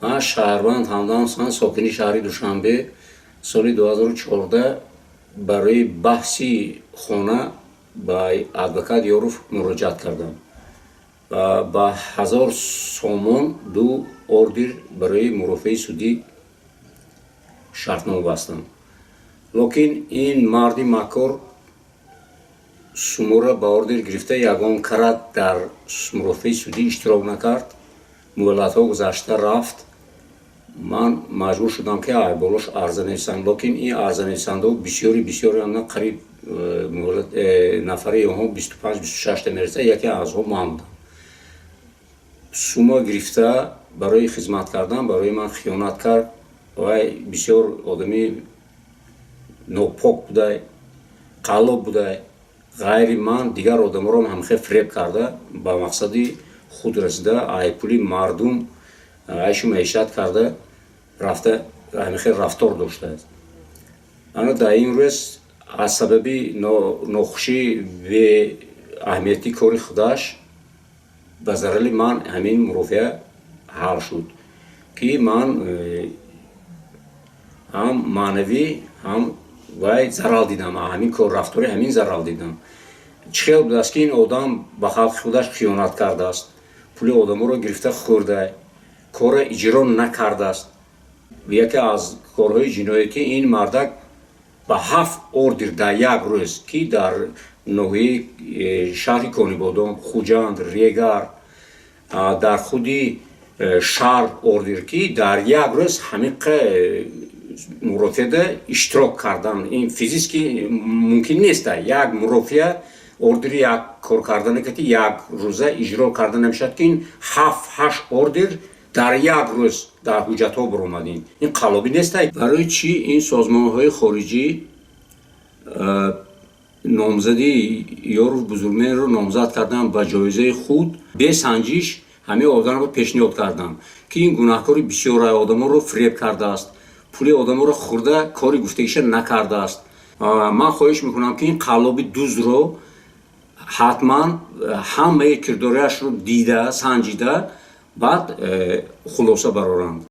Ман шаҳрванд Ҳамдам ҳастам, сокини шаҳри Душанбе. Соли 2014 барои баҳси хона ба адвокат Ёров муроҷиат кардам ва ба 1000 сомон ду ордер барои мурофиаи судӣ шартнома бастам. Лекин ин марди макор сумора ба ордер гирифта, ягон карат дар мурофиаи судӣ иштирок накард. Муҳлатҳо гузашта рафт, ман маҷбур шудам, ки айболош арза нависам. Лекин ин арзанависандаҳо бисёри бисёри, қариб нафари онҳо 25, 26та мерасад, яке аз онҳо ман будам. Сума гирифта, барои хизмат кардан барои ман хиёнат кард. Вай бисёр одами нопок будай, қаллоб будай. Ғайри ман дигар одаморо ҳамхел фиреб карда, ба мақсади худ расида, ай пули мардум айшу маишат карда рафта, ҳамихел рафтор доштааст. Ана дар ин рӯз аз сабаби нохушӣ, беаҳамияти кори худаш ба зарари ман ҳамин мурофиа ҳал шуд, ки ман ҳам маънавӣ, ҳам вай зарал дидам, ҳамин кор рафтори ҳамин зарал дидам. Чӣ хел будааст, ки ин одам ба халқи худаш хиёнат кардааст, пули одаморо гирифта хӯрда, корро иҷро накардааст? Яке аз корҳои ҷиноятӣ ин мардак ба ҳафт ордер дар як рӯз, ки дар ноҳияи шаҳри Конибодом, Хуҷанд, Регар, дар худи шаҳр ордер, ки дар як рӯз ҳамиқа мурофиада иштирок кардан, ин физически мумкин нест. Як мурофиа ордери як кор кардане ки як рӯза иҷро карда намешавад, ки ин ҳафт ҳашт ордер дар як рӯз дар ҳуҷҷатҳо баромадин, ин қаллобӣ нест? Барои чӣ ин созмонҳои хориҷӣ номзади Ёров Бузургмеҳрро номзад карданд ба ҷоизаи худ? Бесанҷиш ҳамин одамро пешниҳод карданд, ки ин гунаҳкори бисёр, одамонро фиреб кардааст, пули одамонро хӯрда, кори гуфтагиша накардааст. Ман хоҳиш мекунам, ки ин қаллоби дуздро ҳатман ҳамаи кирдориашро дида, санҷида, баъд хулоса бароранд.